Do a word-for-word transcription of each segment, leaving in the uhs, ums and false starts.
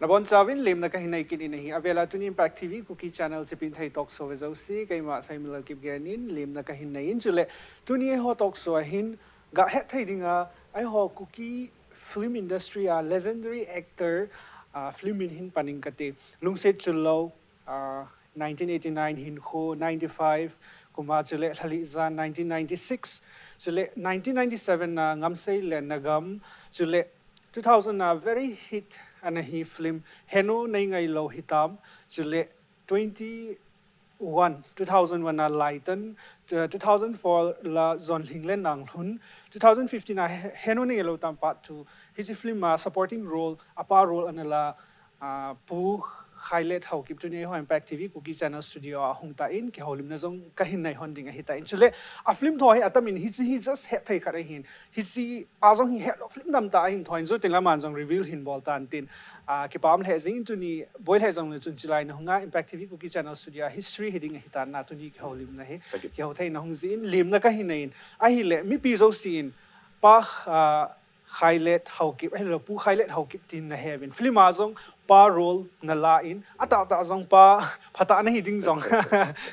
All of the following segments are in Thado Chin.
Nabonchauvin lemna kahin nei kit in ahi. Avela tuni Impact T V Kuki Channel Chipinthei Talk Show vejouse, keima Saimilal Kipgen in lemna kahin nei in, chule tuni eiho talk show a hin gahet thei dinga eiho Kuki film industry a legendary actor, ah, film min hin pan ing kate. Lungset Chullo, ah, nineteen eighty-nine hinkho, ninety-five kum a, chule Lhalijang nineteen ninety-six, chule nineteen ninety-seven a Ngamsei le Nagam, chule two thousand a very hit ana hi film Henu Nei Ngailou Hitam, chule twenty-one, two thousand one a Laitan, two thousand four la Jonlhing le Nanglhun, two thousand fifteen a He-, Henu Nei Ngailou Hitam Part two. Hiche film a supporting role, apa role ana la, ah, Pu Khailet Haokip tuni eiho Impact T V Kuki Channel Studio a hung tan, kihoulimna jong kahin nei hon ding ahi tan. Chule, a film tho hi atam in, hiche hi just het thei khat ahin. Hiche a jong hi hetlou film tamtah ahin thon, jou teng le aman jong reveal hin bol tan tin, ah, kipah lheh jing in tuni, boi lheh jong le chun chulai na hunga Impact T V Kuki Channel Studio a history hi ding ahi tan na tuni kihoulimna hi. Thank you. Kihou thei na hung jin, lemna kahin nei in. Ahile, mipi jouse in, Pa, ah, Khailet Haokip, hello, Pu Khailet Haokip tin nahe uvin. Film a jong pa role nala in, atahtah jong pa phatah nahi ding jong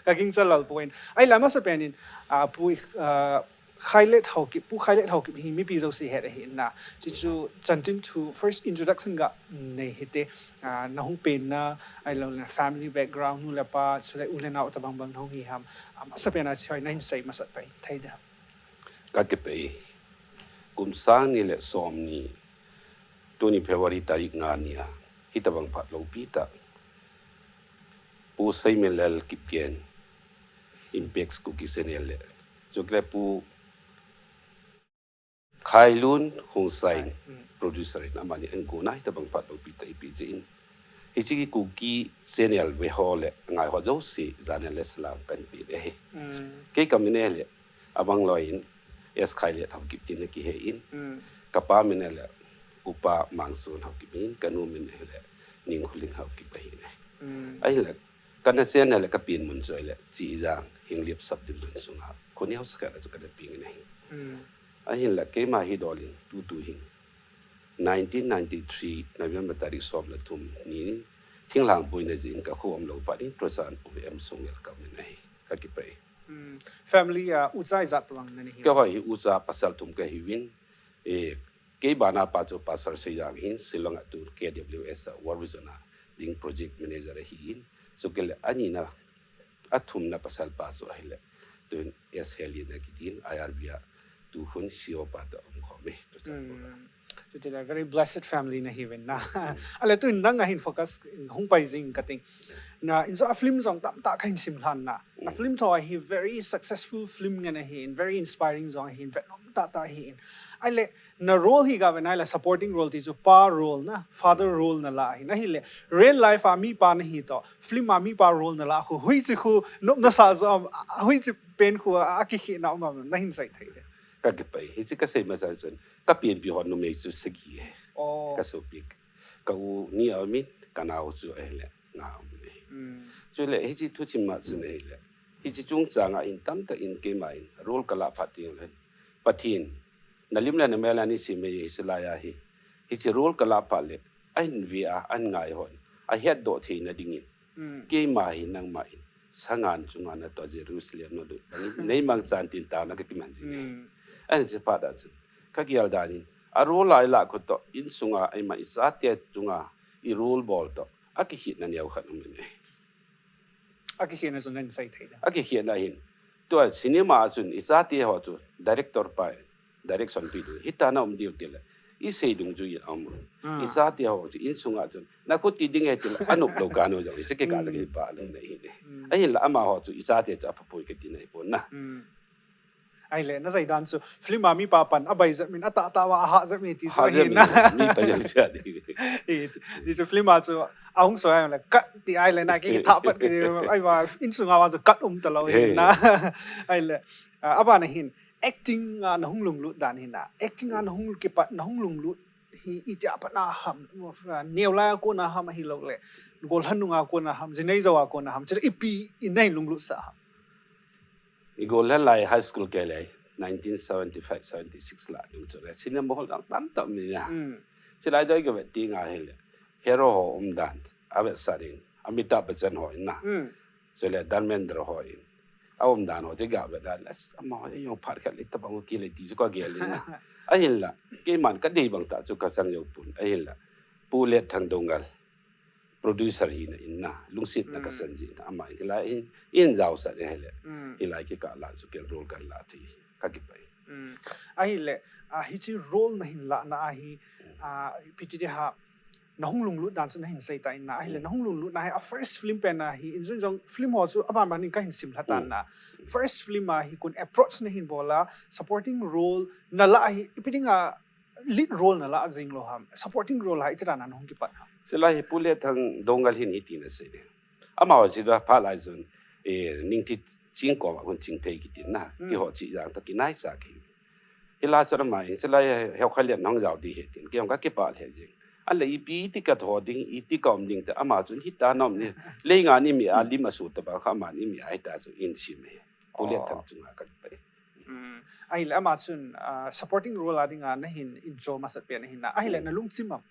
kagingcha lel poi. Ahile amasapen in, ah, Pu, ah, Khailet Haokip, Pu Khailet Haokip hi mipi jouse het ahi na. Chuchu chanchin thu first introduction ga nei hite, ah, nahung penna, ahilou le family background, nu le pa, chule u le nao tabang bang nahung hi ham. Amasapen a choi nahin sei masat pai thei ding ham. Kakipah e. Kum sang ni le som ni, tuni February tarik nga ni a, hitabang phat loupi tah, Pu Saimilal Kipgen, Impex Kuki Channel le, chule Pu Khailun Khongsai, mm, producer in amani ahin gonna hitabang phat loupi tah ipi jeh in. Hiche Kuki Channel ve ho le ngai ho jouse, janel le salam kahin pe e. Mm. Kei kamin ahile, abang loi in, S Khailet Haokip tin akihe in. Mm. Kapa min ahile, Upa Mangson Haokip in, kanu min ahile, Ningkholing Haokip ahi ne. Mm. Ahile, kana channel le kapen mun chu ahile, Chijang, Henglep sub-division sunga, Khoneo sakhat a chu kana peng in ahi. Mm. Ahinla keima hi dol in, tutu hin, nineteen ninety-three November tarik som le thum ni, thinglhang boina jeh in kakho umlou phat in, Trochan O M Songel kaum in ahi. Kakipah e. Mm. Family a, ucha ijat tobang nana hiu? Keiho hi ucha pasal thum kahiuvin. E, kei bana pa chu Pastor Seijang ahin, Shillong a tu K W S a World Vision a ding project manager ahin. Chukit le anina, athumna pasal pa chu ahile, tun S Helena kitin, I R B a, tu hun C E O pa toh aum khom e, tu chan ko la. Mm. Chuti le very blessed family nahiuvin na. Mm. Ale tun nang a hin focus hung pai jing kating. Na, in jong a film jong tamtah kahin sim lhan na. A, mm, film tho hi very successful film ngen ahin, very inspiring jong ahin, vet nom tahtah ahin. Ahile, na role hi gave nai le supporting role ti chu pa role na, father role nala ahin. Ahile, real life a mipa nahi toh, film a mipa role nala khu, hoiche khu nopna sa jong, hoiche pen khu a, akikhehna um am, nahin sei thei le. Kakipah e, hiche kasei masa chun, kapenpi ho numei chu sagi e. Oh. Kasopi, ka u ni aum in, kanao chu ahile, nga aum in ahi. Mm. Chule, hiche thuchim ma chun ahile, hiche chungchang a in tamtah in keima in, role kalah phat teng le, Pathen, nalim le namel a nei sem e hiche lai a hi. Hiche role kalah phat le, ahin ve a, ahin ngai hon, ahetdoh theina dingin. Mm. Keima hi nangma in, sangan chunga natoh Jerusalem nalut bangin, nei mangchan tin taona kakiman jing e. Mm. Ahin hiche phat a chun, kagel dan in, a role a ilah khu toh, insunga, eima ichate chunga, i role bol toh, akikhehna neo khat um in ahi. Akikhehna chu nahin sei thei da. Akikhehna hin. Tua cinema a chun ichate ho chu director pa in direction pe ding. Hita na um diu tile. Isei dungjui in aum. Ah. Ichate ho chu insunga chun. Nakhuti ding e tile. Anop lou kanu jong. Hiche kikah, mm, kipah lou na ahi ne. Mm. Ahinla amaho chu ichate chu aphapoi kati na ahipon na. Mm. Ahile, nasei dan chu, film a mipa pan, abai jep in, atahtah uva, ahah jep in, ti chu ahi na. Hah jep in, mi pa jong sia di. Hi, ti chu film a chu, ahung soi a le, cut ti ahile na, ki, kithah pat ki, ahi va, insunga va chu cut um talou hi na. Ahile, ah, abana hin, acting a nahung lunglut dan hi na. Acting a nahung kipat, nahung lunglut hi, itia pat na ham, neo lai a kona ham ahilou le, gollhang nunga kona ham, jinei jou a kona ham, chule ipi in nahin lunglut sah ham. I gollhang lai high school kei le, nineteen seventy-five, seventy-six la, nung chu le, cinema hall dang tamtah um in ahi. Mm. Chulai doi ka vet teng ahile, hero ho umdan, avetsah ding, Amitabh Bachchan ho in na. Hmm. Chule Dharmendra ho in. Aumdan ho, che ga vet dan, as, amaho, ei jong phat khat le tabang kile ti chu kagel in na. Ahinla, keiman kadei bang tah chu kachang jou pon. Ahinla, Pu Letthang Doungel, producer hina in na, lungsetna kasan jin, ama in hilai in, in jaosah in ahile. Hmm. Hilai kikah la chu kei role kalah thei, kakipah e. Hmm. Ahile, ah, hiche role nahin lahna ahi, ah, ipi ti ding ham, nahung lunglut dan chu nahin sei tan na, ahile, nahung lunglut na hi, a first film pen ahi, in jong film ho chu aban ban in kahin simlha tan na. First film ahi, koin approach nahin bol a, supporting role nalah ahi, ipi dinga lead role nalah jing lou ham, supporting role a iti dan a nahung kipat ham. Chulai hi Pu Letthang Doungel hin hiti nasei. Amaho chu phat lai chun, eh, Ningthi Chingkoma khun Chingphei kiti na, keiho chu jang toh kinaisa ki. Hilai chun ama in, chulai hi, heo kha lian nahung jao ding ahi tin, kei jong kakipah lheh jeng. Ahile ipi ti katho ding, iti kaum ding ti, ama chun hita nom ni. Leinga ni mi a lim asu tabang kha ama ni mi a hita chu in sim e. Pu Letthang chunga kakipah e. Hmm. Ahile ama chun, ah, supporting role a dinga nahin enjoy masat pen ahin na. Ahile nalungchim am?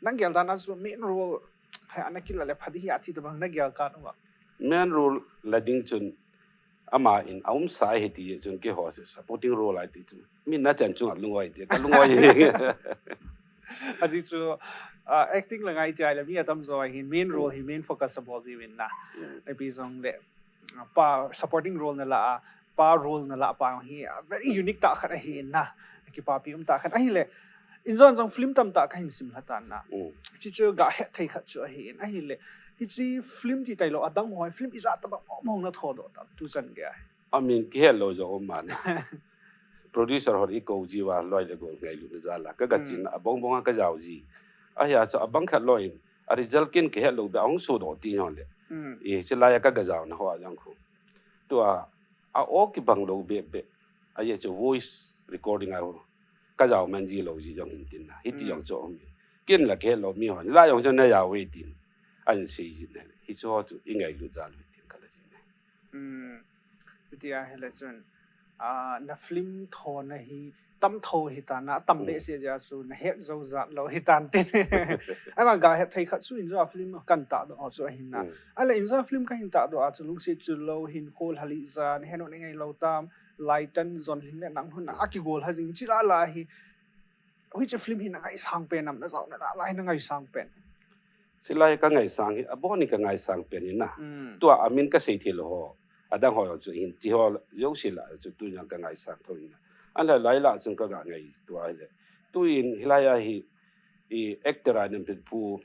Nagel dan a chu main role hi ana kila le pha ding ahi ati tabang nagel kha um am? Main role la ding chun ama in aumsa ahi ti chun keiho chu supporting role ahi ti chun. Mi nachan chunga lungoi ti, kalungoi. Ajeh chu, ah, acting la ngai ti ahile mi atamjo ahin main role hi main focus abol jiuvin na. Hmm. Ipi jongle, ah, pa supporting role nalah a, pa role nalah pa hi, ah, very unique tah khat ahi in na. Kipapi um tah khat ahile, in jong jong film tamtah kahin simlha tan na. Hmm. Hiche chu gahet thei khat chu ahi in ahile. Hiche film ti tailou adang ho, film ijat tabang mong mong nathodoh tam tuchan gei a? Amin kihet lou jong um man. Producer hon eikou jiuva loi le gol ngailutna jal a. Kaga chin a bong bong a kajao ji. Ahia chu abang khat lou in, a result ken kihet lou beh a hung sodoh ti jong le. Hmm. Hiche lai a kaga jaona ho a jong khu. Tua, a aw kibang lou beh beh. Ajeh chu voice recording a kajao man ji lou ji jong hin tin na. Hiti jong chu um. Ken la kihet lou mi hon. La jong chu najao e tin. Ahin sei jin na. Hichu ho chu ingailut jal u tin kala jin na. Hmm. Chuti ahile chun, ah, na film thona hi tam tho hitan na, tam behseh jeh a chu nahet jou jat lou hitan tin. Ama gahet thei khat chu Injong film kahin tahdoh ho chu ahin na. Hmm. Ahile Injong film kahin tahdoh a chu lungset chul lou, hinkho lhalih jan, henu nei ngailou tam, Laitan, Jonlhing le Nanglhun a kigol ha jing chu la la hi. Hiche film hi nangaisang pen am, najaona la la hi nangaisang pen? Chulai kangaisang hi, abon in kangaisang pen in na. Hmm. Tua amin kasei thei lou ho. Adang ho jong chu hin ti ho jouse lah chu tun jong kangaisang thou in na. Ahile lai lah chun kaga ngai tua ahile. Tuin hilai a hi, i actor a nam pen Pu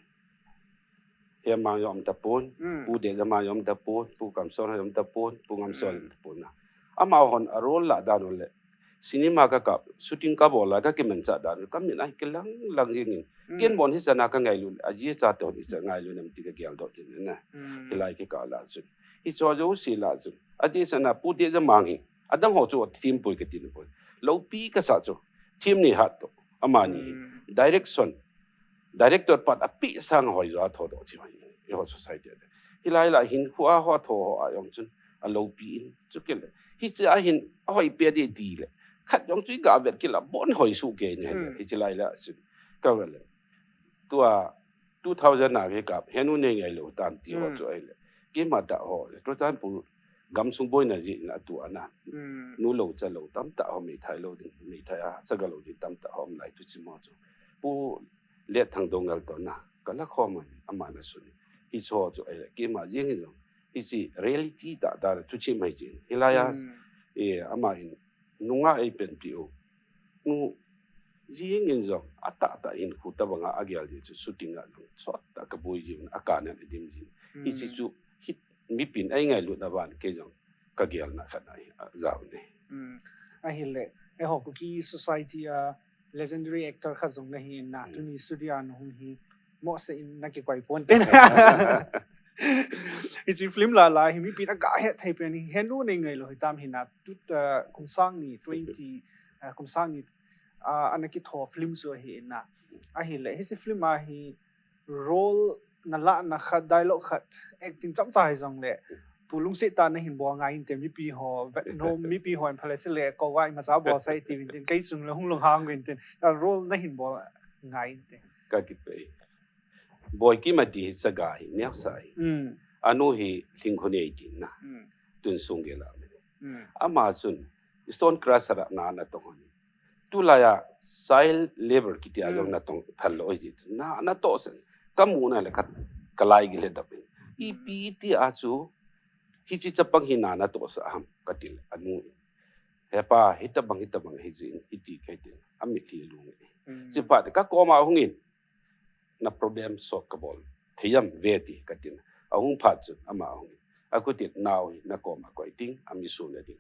Hemang jong um tapon, hmm, Pu Dejamang jong um tapon, Pu Kamson jong um tapon, Pu Ngamson jong um tapon na. Amahon a role lah dan u le, cinema kakap, shooting kabol a kakimanchah dan u, kamin a kilang lang jing in. Hmm. Ken bon hichan a kangailut, ajeh a chate hon hichan ngailu nam ti kageldoh jing in na. Hmm. Hilai kikah lah chun. Hiche jouse lah chun. Ajeh chan a Pu Dejamang hi. Adang ho chu thim poi kati poi. Loupi kasah chu. Thim ni hat to. Amani hi. Hmm. Direction. Director pat apeh sang hoi jo a thodoh chi hoi. Eiho society a. Hilai lah hin khu a ho tho ho a jong chun. Aloupi in. Chu kile. Hiche a hin ahoi pe di ti le. Khat jong chu iga vet kila bon hoi su ke ni. Hmm. Hiche lai lah chun. Ka vet le. Tua two thousand a kikap, henu nei ngailou tam ti ho chu ahile. Keima tah ho, Churachandpur gamsung boina jeh in atu ana. Hmm. Nu lou cha lou tamtah ho, meithai lou ding, meithai a chaga lou ding tamtah ho um lai tuchim ho chu. Pu Letthang Doungel toh na, kala khom a, ama na sun. Hiche ho chu ahile, keima jeng in jong. Hiche reality tah tah tuchim ahi jin. Hilai a, hmm, eh, ama in nunga eipen pi u. Nu jing in jong, atah tah in khu tabang a agel ji chu shooting a jong, chot tah kaboi ji un, akan a adim ji. Hmm. Hiche chu, hi, mipin eingailutna van kei jong, kagelna khat ahi, ajao ne. Hmm. Ahile, eiho Kuki society a legendary actor khat jong nahi in na, hmm, tuni studio a nahung hi, mohseh in nakikoi pon tin. Hiche film lah lah hi mipin aga het thei pen hi, henu nei ngailou hitam hi na, tu, uh, kum sang ni twenty, uh, kum sang ni, uh, ana kitho film chu ahi in na. Ahile, hiche film a hi role nalah na khat, dialogue khat, acting chomcha hi jong le, pu lungset tah a nahin bol ngai inte, mipi ho, vet nom, mipi hon phalei se le, kou a imacha bolsah e tiuvin tin, kei chung le hung lunghang uvin tin, uh, role nahin bol ngai inte. Kakipah e. Boikim ati hi chaga hi, neocha hi. Hmm. Anu hi Lhingkhonei tina. Hmm. Tunsung gel a. Hmm. Ama chun Stone Crusher a na natong hon. Tulai a child labor kiti a jong natong phal lou ji. Na, natoh sen. Kamu na le ka, kalai gil he dap in. Ipi ti a chu, hiche chapang hi na natoh sah ham, kati le, anu in. Hepa, hitabang, hitabang, hijin, hiti, kati. Amitlhi lung. Hmm. Chuphat, kakoma hung in. Na problem solve kabol thei am ve ti katin. Ahung phat chun ama ahung in. Akutin nao hi nakoma koi ding, ami suna ding.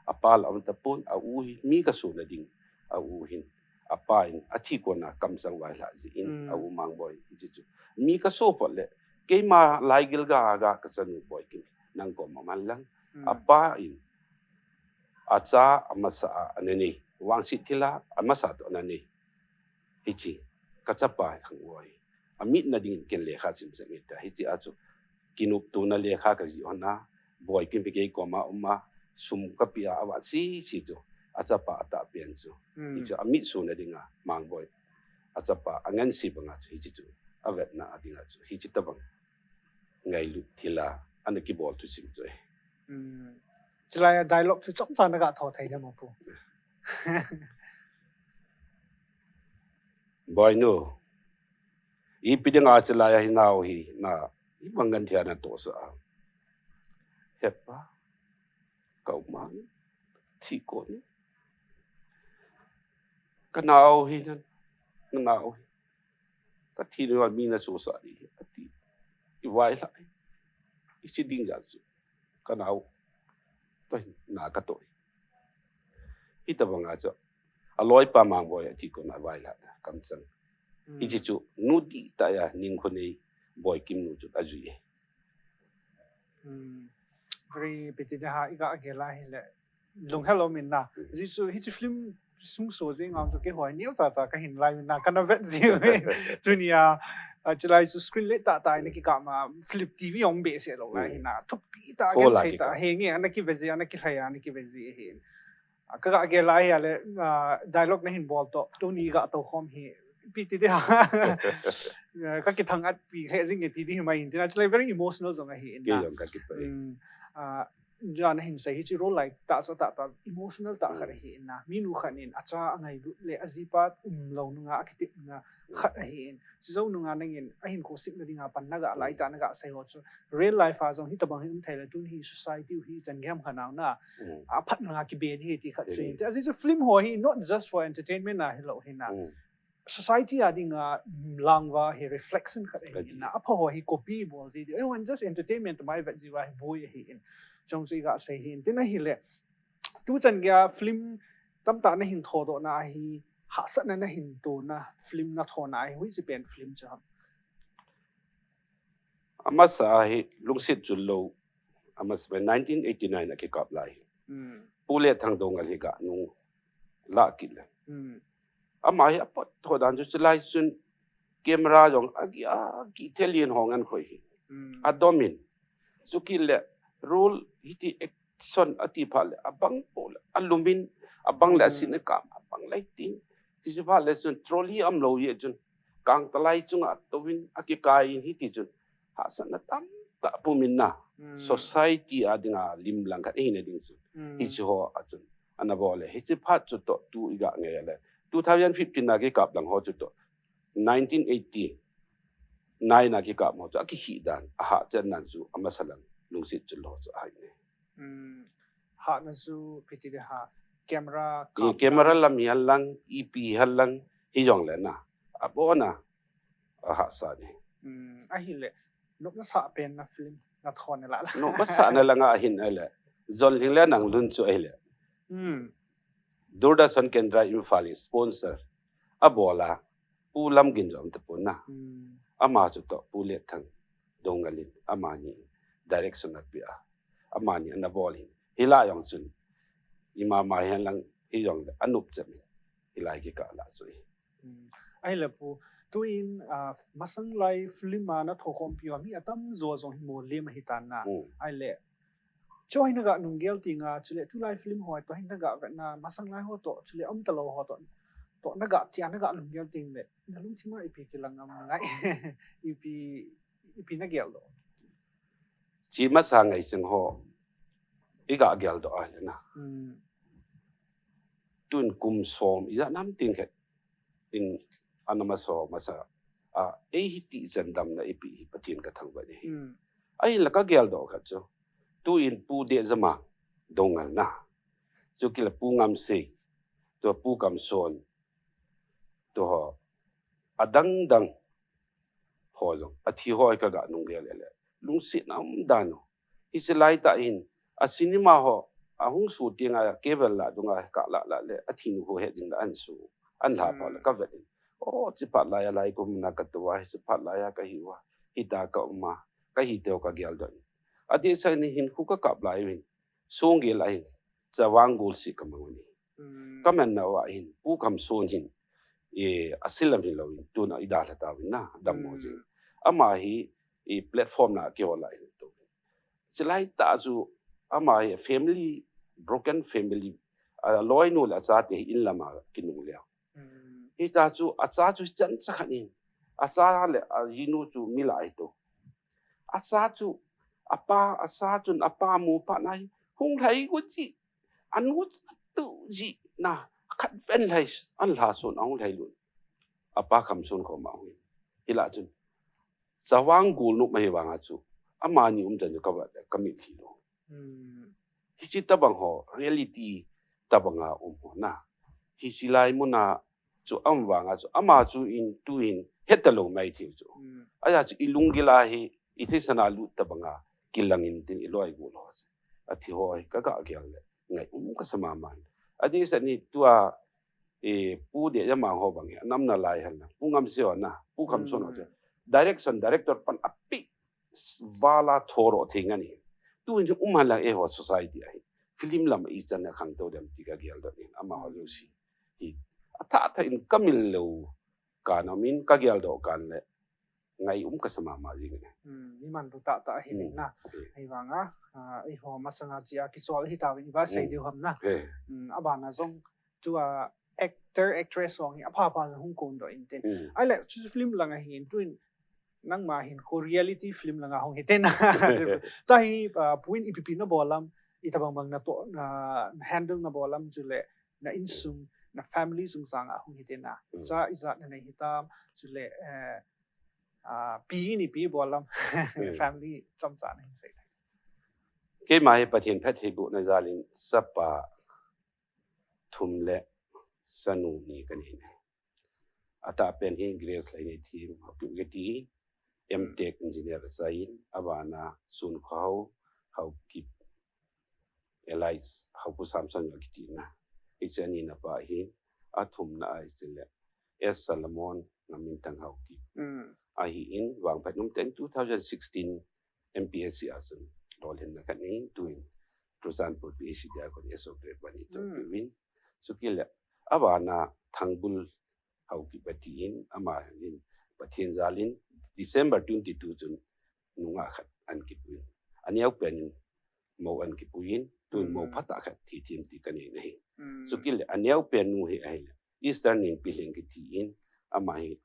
Apa la um tapon, a u hi mi kasuna ding, a u hin. Apa in athi kona kamchang vailhah jin, hmm, a u Mangboi, hiche chu. Mi kaso phot le, keima laigil ga ga kachanu Boikim, nang koma man lang. Hmm. Apa in, acha amasa a ananei, Vangsetthil a amasa toh ananei. Hiche, kachapa Thangboi. Amit na dingin ken lekha sim sah nge ta. Hiche a chu, kinoptona lekha kajih hon a, Boikim hi kei koma um a, sum kapeh a, avat sisi chu, achapa atahpen chu. Hmm. Hiche amit suna dinga, Mangboi. Achapa, anganse banga chu, hiche chu, avetna a dinga chu, hiche tabang. Ngailut thil a, ana kibol thusim chu. Hmm. Chulai a dialogue chu chomcha naga tho thei dem a pu. Boinu, ipi dinga chulai a hi nao hi na, ibang ganthia natoh sah a. Hepa, ka u man, thi kon. Ka nao hi na, na nao hi. Ka thi nua mi naso sah di, ati. I vailhah, i chi ding jat chu. Ka nao, toh, na katoh. Hitabanga chu, aloipa Mangboi ati kona vailhah, kamchang. Hmm. Hiche chu, nu dihtah a, Lhingkhonei, Boikim nu chu, ajui e. Hmm. Very pity de ha, iga gel a hile. Lunghel um in na. Hmm. Ajeh chu, hiche film sung so jing a chu keiho neocha cha kahin lai in na, kana vet jing in. Tunia, ah, chulai chu screen le tahtah in kikap ma, film T V hung behseh lou lai hin na. Thupi tah, gentheitah, henge, ana kive ji, ana kilhai a, ana kive ji hin. Ah, kaga gel a hile, ah, dialogue nahin bol toh, tuni ga tou khom hi, pity de ha. Ah, kakithang at pi khe jing e ti di hi mai hin, tina chulai very emotional jong ahi in na. Kei jong kakipah e. Hmm. Ah, Jan ahin sei hiche role lai tah chu tah tah emotional tah khat ahi in na. Minu khat in acha angailut le ajipa umlou nunga akitepna khat ahi in. Chujou nunga nangin ahinkho sepna dinga pan naga lai tah naga sei ho chu. Real life a jong hitabang hi um thei le tun hi society u hi chan gei ham khat nau na. Hmm. Aphat nunga kibe di hi ti khat sei. Ajeh chu film ho hi not just for entertainment a hilou hi na. Hmm. Society a dinga, mm, langva hi reflection khat ahi in na, apha ho hi copy bol ji di. Eh, one just entertainment mai vet ji va hi boi ahi in. Chong chu iga sei hin. Tin ahile, tuchan geiya film tamtah nahin thodoh na ahi, hahsatna nahin tona film nathona ahi, hoiche pen film chu ham? Amasa hi Lungset Chunlou, amasa pen nineteen eighty-nine a kikap lai. Hmm. Pu Letthang Doungel hi ga nung lah kit le. Hmm. Ama hi apot tho dan chu chulai chun camera jong agi, agi thel in hung an khoi hi. Hmm. Adom in. Chukit le role hiti action ati phat le abang po le alum in abang le asin akam abang lai tin. Ti chu phat le chun trolley umlou ye chun kangtalai chunga touvin akikai in hiti chun hahsatna tamtah pum in na. Hmm. Society a dinga lim lang khat ahina ding chun. Hmm. Hiche ho a chun. Ana bol le. Hiche phat chu toh tu iga ngai le. Two thousand fifteen a kikap lang ho chu toh. Nineteen eighty-nine a kikap ho chu. Akihi dan. Ahahchan dan chu. Amasa lang. Lungset Chunlou chu ahi ne. Hmm. Hahna chu piti de ha. Camera, eh, kap camera dan. Lam hi hen lang. Ipi hen lang. Hijong le na. Abona. Ahahsa ni. Hmm, ahile, nopna sah pen na film nathon na la la. Nopna sah na langa ahin ahile. Jon Lhing le Nang Lun chu ahile. Hmm. Doordarshan Kendra Imphal in sponsor. Abol a, Pu Lamgin jong tapon na. Hmm. Ama chu toh, Pu Letthang Doungel in, amani direction ape a. Amani ana bol in. Hilai jong chun. Ima ma hen lang, hijong le, anop chem in. Hilai kikah lah chu. Hmm. Ahile pu, tuin, ah, masang lai film a nathokhompi uva mi atamjo jong hi molhem ahi tan na. Hmm. Ahile, chu hi naga nunggel tinga, chule tulai film ho, tu hi naga vetna, masang lai ho toh, chule umtalou ho toh. toh na ga tia na ga lunggel teng le, na lungthim a ipi kilang am ngai, ipi, ipi na geldoh. Chi masa ngai chang ho, i ga geldoh a le na. Hmm. Tun kum som, i ja nam ting khet in ana masa masa a, ei hiti chan damna ipi hi Pathen ka thangvah e. Hmm. Ahin la ka geldoh khat chu. Tu in Pu Dejamang Doungel na. Chu kile Pu Ngamsei. Tu Pu Kamson. Tu ho. Adang dang. Ho jong. Athi ho ka ga nung gel le. Lungsetna um dan u. Hiche lai tah hin, a cinema ho, ahung shoot ding a, cable lah dung a, ka lah lah le, athi nu ho he ding la an shoot, an la pa le, hmm, ka vet in. Oh, chi phat lai a lai kum na ka tou a, hiche phat lai a ka hi uva, hita ka um a, ka hi teu ka geldoh in. Adeh seh ni hin khu ka kap lai uvin, song gel a hin, Chavang Gol si ka mang u ni. Hmm. Ka man na uva hin, Pu Kamson hin, e, a silam hin lo in, tuna i dalha tauvin na, dam mo jing. Hmm. Ama hi, i platform na kihol a hin tu. Chilai tah chu ama hi family, broken family, a loinu le achate hi inlam a kinung leh. Hmm. Hita chu acha chu chan cha khat in. Acha le ajinu chu mi lah ahi to. Acha chu apa, acha chun apa mu pa na hi hung lhai gu chi. Anu chu tu ji na khat ven lhai an lha son ahung lhai lun. Apa Kamson koma hung. Hila chun. Chavang Gol nu ma hi vang a chu. Amani um chan chu ka va ka mit hi lo. Hmm. Hichi tabang ho, reality tabang a um ho na. Hichi lai muna chu um vang a chu. Ama chu in tu in het ta lo mai thei chu. Hmm. Aja chu i lunggil a hi, i thisan a lut tabang a, kilang in tin i loi gu lo chu. Athi ho hi ka ga gel le. Ngai um ka sa mama. Adeh seh ni tua, e, Pu Dejamang ho bang hi, anam na lai hal na. Pu Ngamsei ho na, Pu Kamson ho chu. Hmm. Direction, director pan api vala thoro thei ngan hi. Tu in um hal lang eiho society a hi. Film lam i chan a khangtou dem ti ka geldoh in ama ho jouse. Hi. Atha tha in ka mil lo ka na min ka geldoh kan le. Ngai um ka sa mama jing e. Hmm, mi manlu tah tah ahi, hmm, na. Hmm. Ahivang a, ah, eiho masang a chi a kichol hi tauvin i va sei, hmm, diu ham na. Eh. Hmm, abana jong tua actor, actress ho hi apha pha hung kondoh in tin. Hmm. Ahile, chu film lang a hin, tu in nangma hin khu reality film lang a hung hi tin. Tua hi, ah, pu in ipi ipi na bol am, i tabang bang na to, na handle na bol am chule, na insung, na family sung sang a hung hi tin na. Hmm. Cha ijat na nei hitam, chule, eh, ah, pi ni pi bol am, hmm, family chomcha na hin sei. Keima hi Pathen phattheibohna jal in chapa thum le chanu ni ka nei e. Atahpen hi Grace Leinethim Haokip kiti, M Tech engineer achai in, abana Sunkhao Haokip, Elias Haopu Samson kiti na. Hiche ani na pa hi, athumna a hiche le S Solomon Ngamminthang Haokip. Mm. Ahi in, vangphat um teng two thousand sixteen M P S C a chun lolhinna khat nei in, tu in Churachandpur P H C dia kon S O grade one in, mm, chun tu in. Chukit le, abana Thangbul Haokip ati in, ama hin Pathen jal in December twenty-two chun nungah khat ana kipui in. Aneo pen in mou ana kipui in, tu in mou, mm, phatah khat thi thim ti ka nei na hi. Mm. Chukit le, aneo pen nu hi ahile Esther Nengpilhing kiti in, ama hi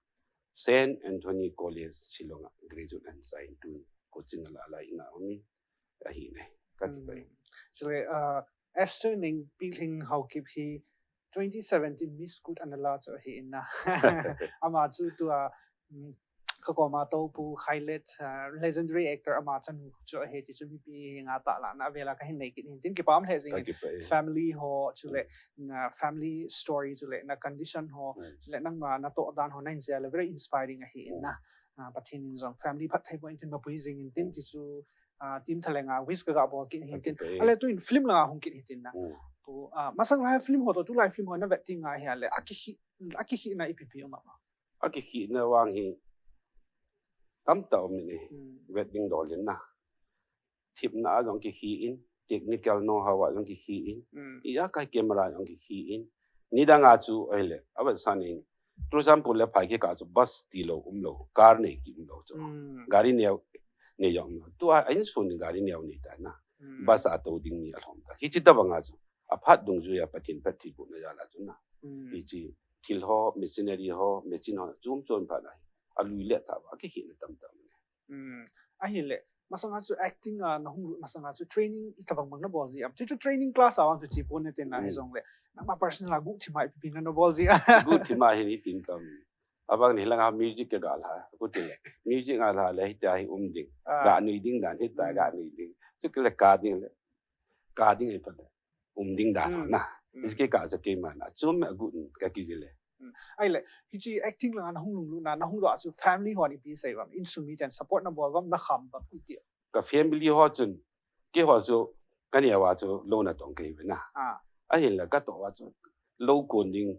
Saint Anthony College Shillong a graduate ana chai in, tu in coaching a la lai in a um in, ahi nai. Ka ti pai. Mm. Chule, ah, Esther Nengpilhing Haokip hi twenty seventeen Miss Kut ana la chu ahi in na. Ama chu tua, mm, ka koma tou Pu Khailet, ah, legendary actor ama chanu chu ahi ti chu mipi henga tahlang na vela ka hin nei kit in tin kipa um lheh jing in. Ka kipa e. Family ho chule, mm, na family story chule na condition ho, mm, chule nangma na toh dan ho na hin share le very inspiring ahi in na. Mm. Ah, Pathen in jong family phattheiboh in tin mapui jing in tin, mm, ti chu ah, team thalheng a wish ka ga bol kit hin tin. Ka kipa e. Ale tu in film lang a hung kit hin tin na. Mm. Tu, ah, masang lai film ho to, tulai film ho na vet teng a hi ale, akikhih, akikhih na ipi ipi um am? Akikhih na vang hi tamtah um in e. Mm. Vet ding dol in na. Themna a jong kikhih in, technical know-how a jong kikhih in. Mm. Ija kai camera jong kikhih in. Nidang a chu ahile, avet san in, Churachandpur le phai kikah chu bus tilou umlou, car nei ki umlou chu. Mm. Gari neo nei jong umlou. Tua a insung in gari neo nei ta na. Mm. Bus a tou ding mi alhom ta. Hichi tabang a chu. Aphat dungjui a Pathen phattheibohna jal a chu na. Mm. Hichi thil ho, machinery ho, machine ho, chom chom phat na hi. Alui le tha va, akikhen na tamtah. Hmm. Ahile, masanga chu acting a nahung lut masanga chu training itobang bang nabol ji am. Chu chu training class a vang chu che pon nate na hi Hmm. jong le. Nangma personal a guhthim a ipi ipi na nabol ji a. Guhthim a hin hitin kam. Abang ni langa music ka ga la, ka ti le. Music a la le hita hi um ding. Ah. Ga nui ding dan hita Hmm. ga nui ding. Chu ka le ka ding le. Ka ding ai pa le. Um ding dan Hmm. na. Hmm. Hiche ka chu keima na. Chom a guh ka ki ji le. Hmm. Ahile, hiche acting langa nahung lunglut na, nahung doh a chu family hon ipi sei vam. Insung miten support nabol vam, nakham vam iti. Ka family ho chun, keiho chu, ka neo a chu, lou natong kei ve na. Ah. Ahinla, ka toh a chu, lou kon ding,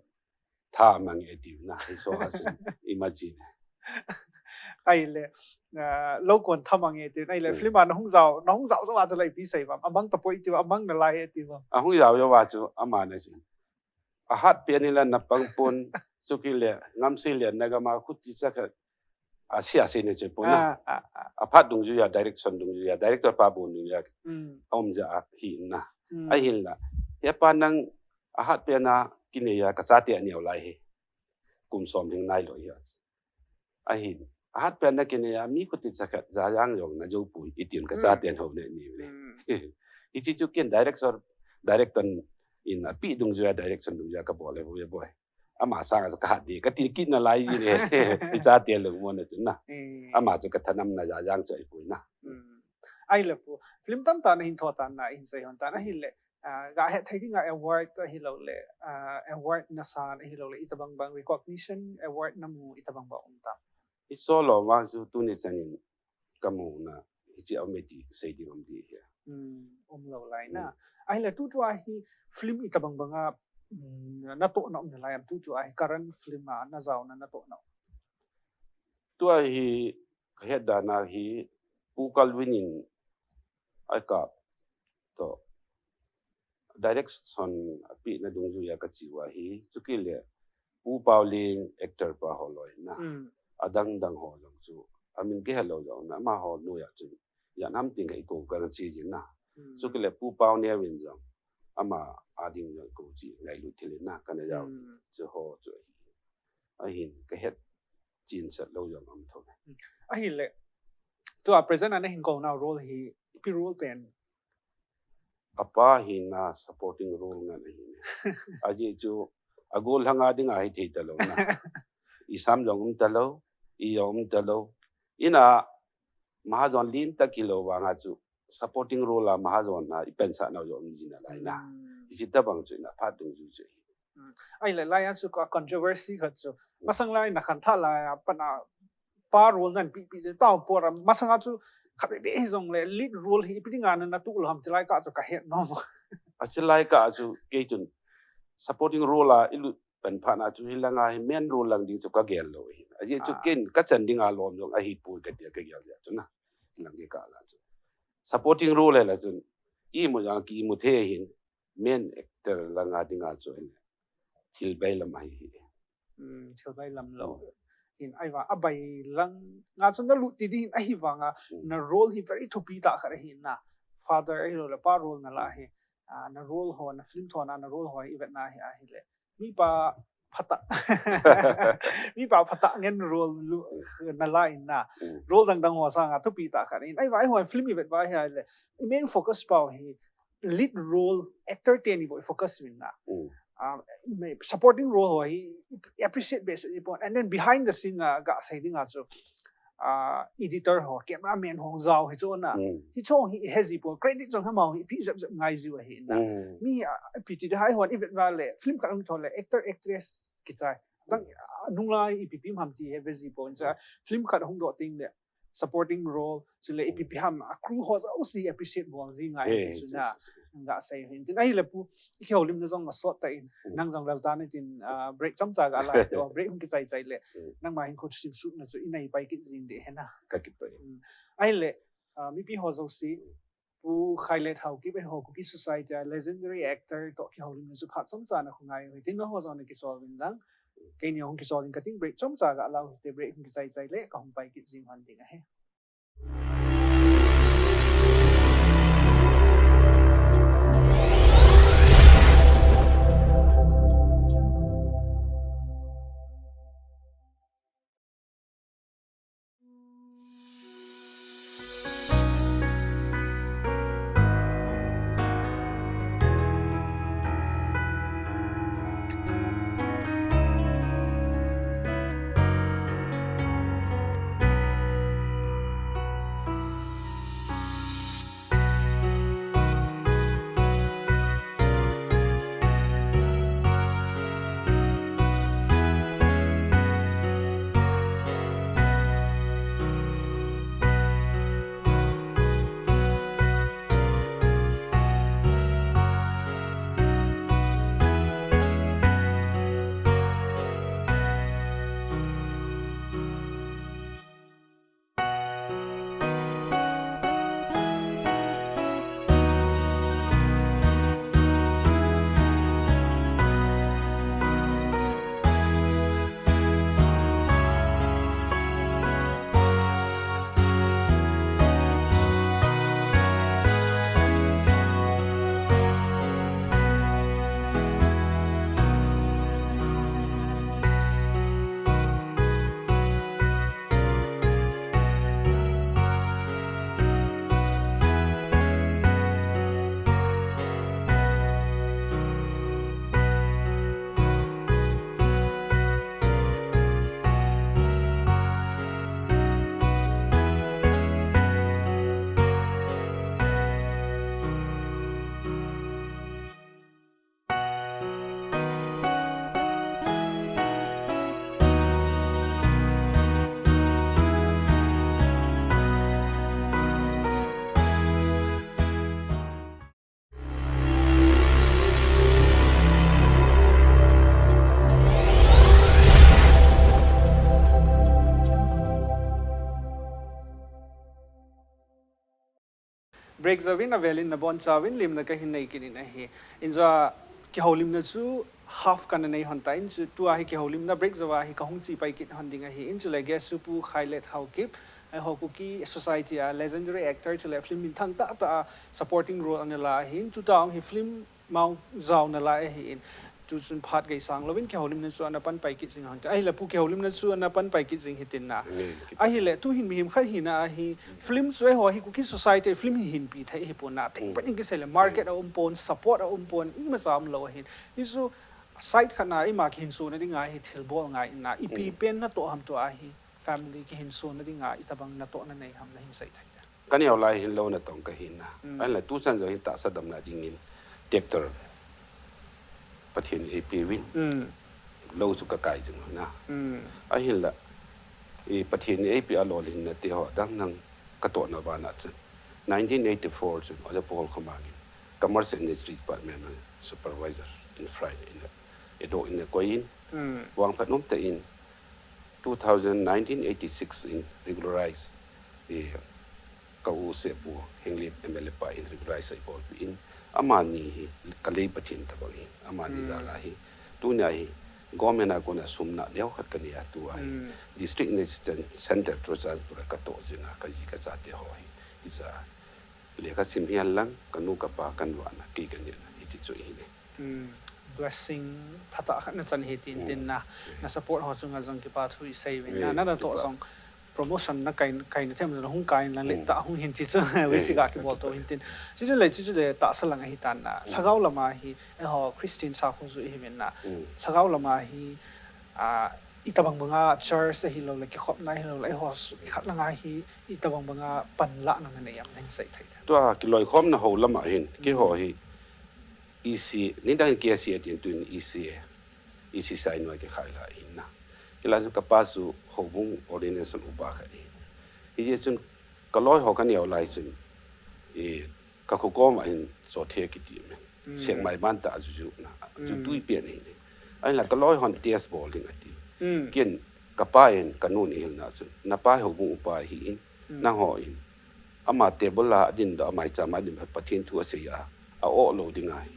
tha mang e ti ve na, hi so a chu, imagine. Ahile, ah, lou kon tha mang e ti, ahile, Hmm. film a nahung jao, nahung jao jao a chu le ipi sei vam, amang tapoi ti vam, amang nalai e ti vam. Ahung jao jao a chu, ama na chu. Ahat pen in la napang pon, chu ki le, ngam si le, nagam a khuti cha kha, a si a si ne chu pon na. Ah, ah, ah. Aphat dungjui a, direction dungjui a, director pa bon dungjui a, Hmm. a um ja a hi na. Hmm. Ahinla, he pa nang ahat pen a kinei a ka chate a neo lai hi. Kum som ding nai lou hi a. Ahin, ahat pen na kinei a mi khuti cha khat ja jang jong na jou poi, itin ka Hmm. chate a ho ne ni ve. Hmm. Hiche chu ken director, director in api dungjui a, direction dungjui a ka bol e, boi, boi. Ama sang a chu ka hat di, ka ti kit nalai ji ne. I chate lungmon na chu na. Hmm. Ama chu ka thanam na ja jang chu ahipoi na. Hmm. Ahile pu, film tamtah nahin tho tan na, hin sei hon tan, ahile, ah, ga het thei dinga award ahilou le, ah, award nasan ahilou le, itobang bang recognition award namu itobang bang um tam. I so lou vang chu tuni chan in ka mu na, hiche a um e ti sei ding um di hi. Hmm, um lou lai na. Hmm. Ahile tutua hi film itobang bang a, hmm, natoh na um nalai am tutua hi current film a najao na natoh na um. Tua hi ka het dan a hi Pu Calvin in a kap toh direction api na dungjui a ka chi uva hi, chu ki le Pu Paoleng actor pa ho loi na. Hmm. Adang dang ho jong chu, amin kihe lou jong na, ama ho noiya chu, jan ham ting ka i ko ka chi jin na. Hmm. Chu ki le Pu Paoneo in jong, ama a ding jong ko chi ngailut thil in na, ka na jao Hmm. chu ho chu ahi. Ahin, ka het chin sat lou jong um tho. Hmm. Ahile, tua present a nahin kou nau role hi, ipi role pen? Apa hi na supporting role ngan ahi. Ajeh chu, agol lhanga dinga hi thei ta lou na. I sam jong um ta lou, i jong um ta lou. Ina, mahajon lin ta ki lou vang a chu, supporting role a mahajon a i pensah nau jong um ji nalai na. Hmm. Hiche tabang chu ina phat dungjui chu. Hmm. Ahile, lai a chu ka controversy khat chu. Masang lai na khan tha lai a, pan a pa role nan pi pi je tao por a. Masang a chu khat be be hi jong le lead role hi ipi dinga na natoh lou ham, chulai kah chu ka het nom. A chulai kah chu kei chun supporting role a i lut pan phat na chu hi langa hi main role lang ding chu ka gel lou hi. Ajeh chu Ah. ken ka chan dinga lom jong ahipoi ka ti a ka gel dia chu na. Lang ke ka la chu. Supporting role la chun i mu jang ki mu the hin main actor langa dinga chu hin thil bailam ahi hi. Hmm, thil bailam lou. Hmm. Hin ahivang a bailam nga chu na lut ti di hin ahivang a Hmm. na role hi very thupi tah khat ahi na. Father ahilou le pa role na la hi. Ah, na role ho, na film tho na, na role ho i vet na hi ahile. Mipa phatah. Mipa phatah ngen role lu, na la in na. Hmm. Role dang dang ho sanga thupi tah khat in. Ahivang, ahivang film i vet uva hi ahile. I main focus pau hi lead role actor teni bou i focus uvin na. Hmm. Ah, supporting role ho hi i appreciate be se ji pon. And then behind the scene a ga sei ding a chu, ah, editor ho, cameraman ho jao hi chu na. Hmm. Hi chu hi he ji pon. Credit jong hama hi pi jep jep ngai ji u ahi na. Hmm. Mi, ah, pi ti hai hon i vet uva le, film khat hung tho le, actor actress kichai. Dang, Hmm. ah, nung lai ipi pi ham ti he ve ji pon cha. Hmm. Film khat hung doh ting le, supporting role, chule Hmm. ipi pi ham, a crew ho jouse appreciate bol ji ngai He, ti chu na. Yes, yes, yes. Ga sei hin tin. Ahile pu, i kihoulimna jong asot tan, Hmm. nang jong lal tan tin, ah, break chomcha ga la te, o break hung kichai chai le. Hmm. Nangma hin kho thusim sutna chu i nei pai kit jing de he na. Ka kipah e. Hmm. Ahile, ah, mipi ho jouse, Hmm. Pu Khailet Haokip eiho Kuki Society a legendary actor toh kihoulimna chu phat chomcha na khu ngai u hitin, nangho jong na kichol uvin lang. Keini hung kichol in kating, break chomcha ga la u hite, break hung kichai chai le ka hung pai kit jing hon ding ahi. Break jouvin avelin nabonchauvin limna kahin nei kit in ahi. Inja kihoulimna chu half kana nei hon tan, chu tua hi kihoulimna break jouva hi kahung che pai kit hon ding ahi. Chule guest chu Pu Khailet Haokip, eiho Kuki society a legendary actor chule film minthang tahtah a supporting role ana la ahin, tuta hi film mao jaona lai ahin. Tuchun phat gei sang louvin kihoulimna chu ana pan pai kit jing hon tan. Ahile Pu, kihoulimna chu ana pan pai kit jing hitin na. Ahile tuhin mihem khat hina ahi, film chu eiho hi Kuki society film hi hinpi thei hipon na. Thengpet in kisei le market a um pon, support a um pon, imacha um lou ahin. Hichu side khat na ima kihinsona dinga hi thilbol ngai in na, ipi pen natoh ham, tua hi family kihinsona dinga itobang natohna nei ham, nahin sei thei dem? Kaneo lai hin lou natong kahi na. Ahinla tuchan jong hin tahsa damna dingin tractor Pathen in eipeuvin, lou chu kakai jing u na. Ahinla Pathen in eipeh a lolhinna teho dang dang katohna vana chun nineteen eighty-four chun Oja Pu Holkhomang in Commerce and Industry Department a supervisor in Phrain in edoh in akoi in, vangphat umtah in two thousand, nineteen eighty-six in regularize, ka u Sepu Henglep M L A pa in regularize eibolpeh in, amani hi kalei Pathen tobang in, amani jal a hi tunia hi government a kona sum neh neo khat kanei a, tua hi District Assistant Center Churachandpur a katoh jing a, kaji kachate ho hi hiche a lekha sim hihen lang, kanu kapa kanvahna, kei kanehna hiche chu ahi ne. Blessing phatah khat nachan ahi tin tin na, na support ho chunga jong kipa thu isei uvin na, natoh jong promotion nakai, kaina them jong hung kai in lang, letah hung hin, hiche chu Veisit a kibol to hin tin. Hiche chu le, hiche chu le tahsa lang ahitan na, lhagao lama hi eiho Christian sakho chu ihiuvin na, lhagao lama hi itobang banga church ahilou le, kikhopna ahilou le, eiho khat langa hi itobang banga panlahna nanei am, nahin sei thei dem? Tua kiloikhomna ho lama hin keiho hi EC, nidang in KCA tin, tuin ECA, EC Sainoi kikhai la ahin na. Hilai chu kapa chu houbung ordination upa khat ahi. Hijeh chun kaloi ho kaneo lai chun, kakho koma hin Chothe kiti min, Sekmai bantah a juju na, ju tui pen ahi ne. Ahinla kaloi hon test bol ding ati. Ken kapa in kanun eihilna chun, napa hi houbung upa ahin, nangho in ama table a adindoh, amaicham a adin, Pathen thu asei a, a-oh lou ding ahi,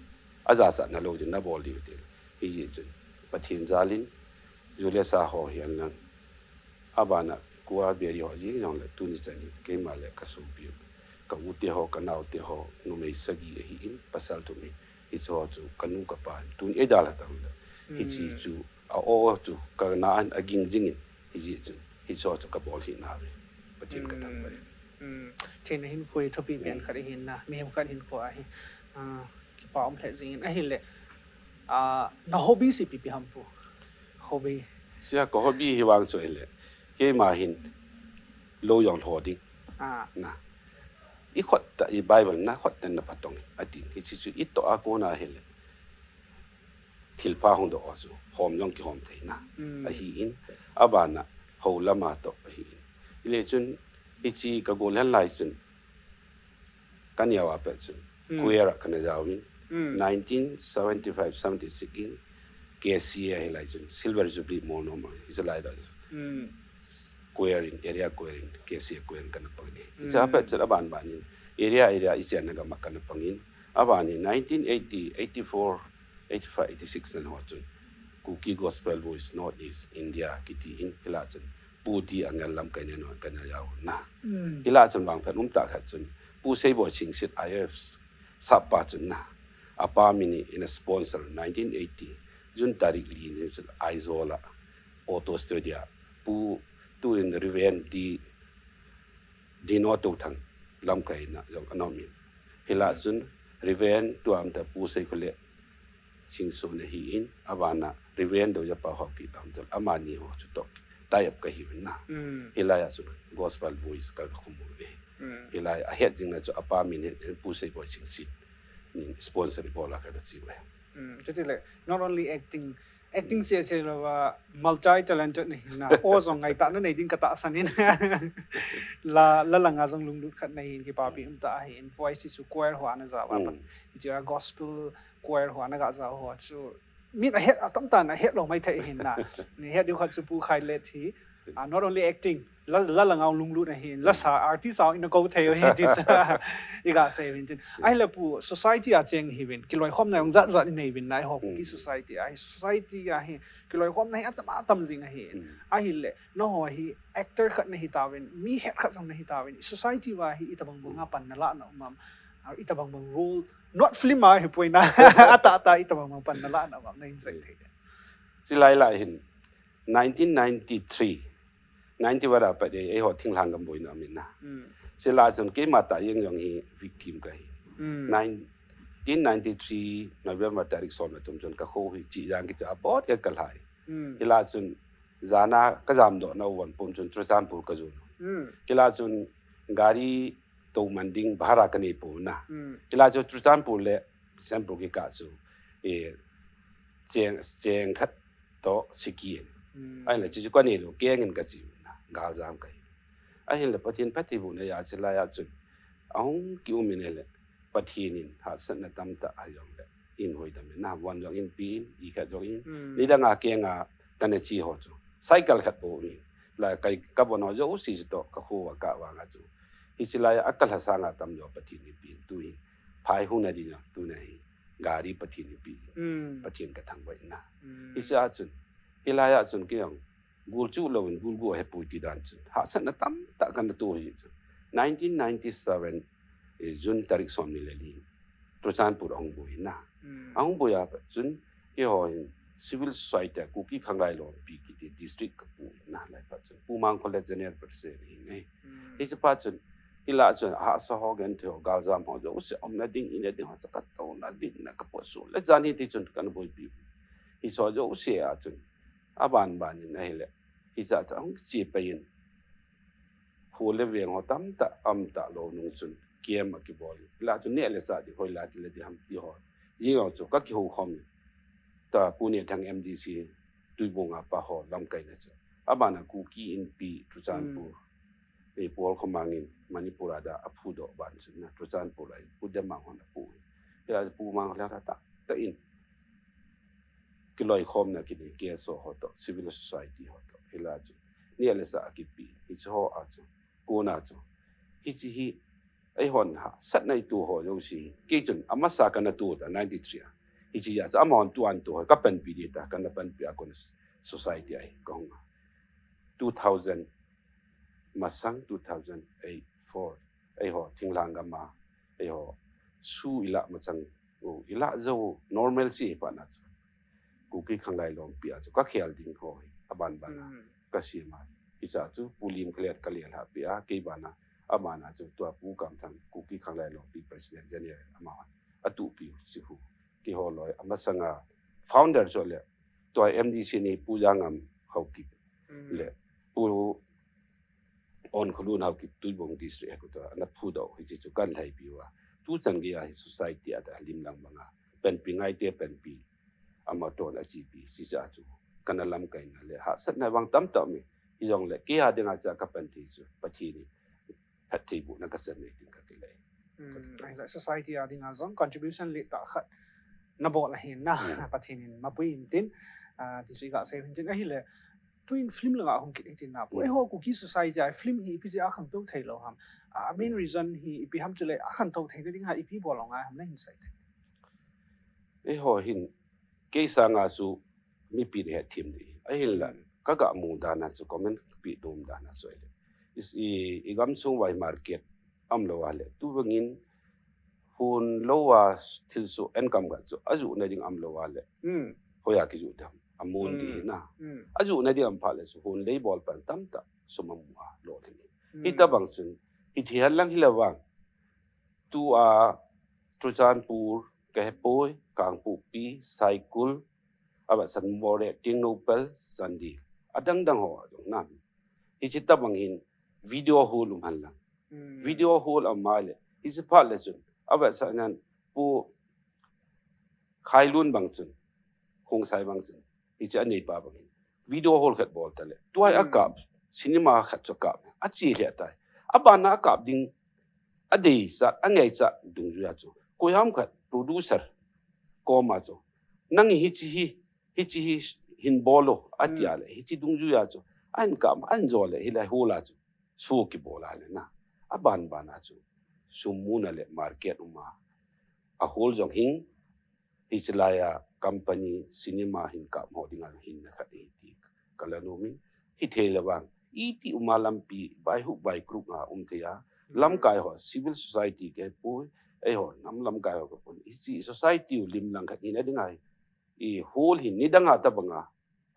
ajachatna lou ding nabol diu tin. Hijeh chun Pathen jal in, ju le sa ho hihen lang, abana kua beri ho jeng jongle tuni chan in keima le kasopi u, ka u te ho, kanao te ho, numei sagi ahin, pasal thum ahin, hiche ho chu kanu kapa in tun eidalha tang le, hiche chu a-oh chu kana an aging jing in, hijeh chun hiche ho chu kabol hih nauve, Pathen kathangvah in. Thina hinkho hi thupi pen khat ahin na, mihem khat hinkho ahi. Kipa um lheh jeng in ahile, na hobby chu ipi ipi ham Pu? Hobby. Sia, ka hobby hi vang chu ahile, keima hin lou jong lho ding. Na, ikhut tah, i Bible na khut tah in na phatong in ati, hiche chu itoh a kona ahile thilpha hung doh ho chu hom jong kihom thei na ahin, abana hou lama toh ahin. Hile chun hiche ka golhen lai chun kaneo a pat chun choir a kana jaovin, nineteen seventy five seventy six in KCA hilai chun Silver Jubilee mo nom a, hiche lai chun choir in, area choir in, KCA choir in kana pang in ahi. Hiche a pat chun aban ban in area area ichenna gam a kana pang in, aban in nineteen eighty, eighty four, eighty five, eighty six na ho chun Kuki Gospel Voice North East India kiti in, hila chun Pu D Angel lamkai neo in kana jao na. Hila chun vangphat umtah khat chun Pu Seiboi Singsit I F sap pa chun na, apa min in a sponsor nineteen eighty June tarik li ni chun Aizawl a auto studio Pu, tuin Reverend D Dino Touthang lamkaina jong ana um in. Hila chun Reverend tua umtah Pu Seikhole Singson ahin, abana Reverend Doyapa Haokip aum tah, amani ho chu toh tie up kahiuvin na. Hilai a chun Gospel Voice ka, ka khum uve. Hilai a het jing na chu apa min het, Pu Seiboi Singsit in sponsor ibol a kana che uve. Chuti le, not only acting, acting seh seh louva, multi talented nahi na, aw jong ngaitah na nei ding katahsan in. La, la langa jong lunglut khat nahin, kipapi umtah ahin, voice chu choir ho ana jao a pat. Hiche a gospel choir ho ana ga jao ho chu, min ahet, atamtah in ahet lou maithei ahin na. Nei het diu khat chu Pu Khailet hi, Ah, not only acting, la, la langa lunglut ahin, la sa artist a ina kou thei u hi ti cha. Iga sei uvin tin. Ahile pu society a cheng hiuvin, kiloikhomna jong jat jat inei uvin nai ho ki society a hi, society a hi, kiloikhomna hi atam atam jing ahi. Ahile, nangho hi actor khat nahi tauvin, mi het khat jong nahi tauvin, society uva hi itobang banga pan nalah na um am, ah, itobang bang role, not film a hi poi na, ata ata itobang bang pan nalah na um am, nahin sei thei. Chilai lai hin, nineteen ninety-three, ninety-one a pat eiho thinglhang gam boina amin na. Chilai chun keima tah jeng jong hi victim kahi. Nineteen ninety-three November tarik som le thum chun kakho hi Chijang kicha a bot ka kalhai. Hilai chun jana kajam doh na u von pum chun Churachandpur kajon. Hilai chun gari tou man ding bhara kanei pon na. Hilai chu Churachandpur le Bishnupur kikah chu, eh, cheng, cheng khat toh siki. Ahile chu chu kanei lou, keng in kachi na, galjam kahi. Ahile Pathen phattheibohna a chilai a chun, ahung ki um in ahile, Pathen in hahsatna tamtah ahin jongle, eihin hoidam in na, von jong eihin pe in, ikhat jong in, nidang a keng a kana che ho chu. Cycle khat bou ahi. Lai kai ka von ho jouse chu toh, kakho a kah vang a chu. Hiche lai a kalha sanga tamjo Pathen in eipeh in tu hi. Phai hung na ding a, tuna hi. Gari Pathen in eipeh in. Pathen kathangvah in na. Hiche a chun. Hilai a chun kei jong. Gul chu louvin, gul gu a hepui ti dan chun. Hahsatna tamtah kana toh hi chun. Nineteen ninety-seven, eh, June tarik som ni le li. Churachandpur ahung boi na. Ahung boi a pat chun, keiho hin civil society a Kuki Khanglai Lompi kiti district kapu na lai pat chun. Pu Mangkholet General President ahi nge. Hiche pat chun, hilai chun, hahsa ho genthei ho, galjam ho, jouse umna ding, ina ding ho, cha katouna ding na kapoh su. Le jan hiti chun kana boipi. Hiche ho jouse a chun, aban ban in ahile. Hiche a chun ahung che pai in. Kho le veng ho tamtah, um talou nung chun, camp akibol. Hilai chu neh le chah ding, hoilai kile ding ham ti ho. Jing jong chu, kakihou khom. Tua Pu Nethang M D C, Tuibong a pa ho, lamkaina chu. Abana Kuki Inpi, Churachandpur. Ei Pu Holkhomang in, Manipur a dia, aphudoh ban chun na, Churachandpur a, Pu Demang hon apu. Hilai Pu Mangkholet a tah, tah in. Kiloikhomna kinei, K S O ho toh, civil society ho toh. Hilai chu. Neh le chah akipe, hiche ho a chu. Kona chu. Hiche hi, eihon hahsatna ito ho jouse. Kei chun, amasa kana toh ta, ninety-three a. Hiche a chu, amahon tu an toh ho, kapanpi ding ta, kana panpi a kona society a hi, kahung a. Two thousand, masang two thousand eight, four. Eiho, thinglhang gam a. Eiho, su ilah machang. Oh, ilah jou, normal si hi pa na chu. Kuki Khanglai Lompi a chu, kakhel ding ho hi, aban ban a. Kasem a. Hiche a chu, Pu Limkholet kalel hahpeh a, kei ban a, aban a chu, tua Pu Kamthang, Kuki Khanglai Lompi President General, ama, atuhpi u, si hu. Keiho loi, amasanga, founder chu le, tua M D C ni Pu Jangam Haokip. Le, Pu Onkholun Haokip Tuibong District headquarter, ana phudoh, hiche chu kana lhaipi uva. Tuchan gei a hi society a dia lim lang banga. Panpi ngaite panpi. Amaton achepi, hiche a chu. Kana lamkaina le. Hahsatna vang tamtah um e. Hijongle, kei a dinga chu kapan thei chu. Pathen in. Phattheibohna kachan nei tin kakile. Ahile society a dinga jong contribution le tah khat. Nabol ahin na. Pathen in mapui in tin. Ah, ti chu iga sei uvin tin. Ahile. Tuin film langa hung kit hitin na pu. Eiho Kuki society a film hi ipi jeh a khangtou thei lou ham. A main reason hi ipi ham chule akhangtou theina ding a ipi bol lou ngai ham nahin sei thei. Eiho hin kei sanga chu mipi in ahet them ding. Ahinla kaga mu dan a chu comment pe dom dan a chu ahile. Is i, i gamsung uva hi market umlou a le. Tubangin hon lou a thilsoh enkam khat chu ajoh na ding umlou a le. Hoiya kijoh ding ham. Amun ding hi na. Ajoh na ding um phat le chu hon lei bol pan tamtah sum amu a lolhing. Hitabang chun, hithi hen lang hile vang. Tua Churachandpur, kahepoi, Kangpokpi, Saikul, avetsah Moreh, Tengnoupal, Chandel. Adang dang ho a jong na. Hiche tabang hin video hol um hen lang. Video hol um a le. Hiche phat le chun. Avetsah nan Pu Khailun bang chun. Khongsai bang chun. Hiche aneipa bang hin. Video hol khat bol ta le. Tua hi akap. Cinema khat chu akap. Ache lheh tai. Abana akap ding. Adeichat, angaichat dungjuia chu. Koiham khat producer koma chu. Nang hiche hi, hiche hi hin bol o, atia le. Hiche dungjuia chu. Ahin kap, ahin jo le, hilai hall a chu show kibol a le na. Aban ban a chu sum muna le market uma, a hall jong hing, hiche laiya company cinema hin kap ho dinga hinna khat ahi ti kala nomin, hithei le vang iti uma lampi by hook by crook a um thei a, lamkai ho, civil society kei pui, eiho nam lamkai ho kei pui, hiche society u lim lang khat hina dinga hi, i hall hin nidanga tabanga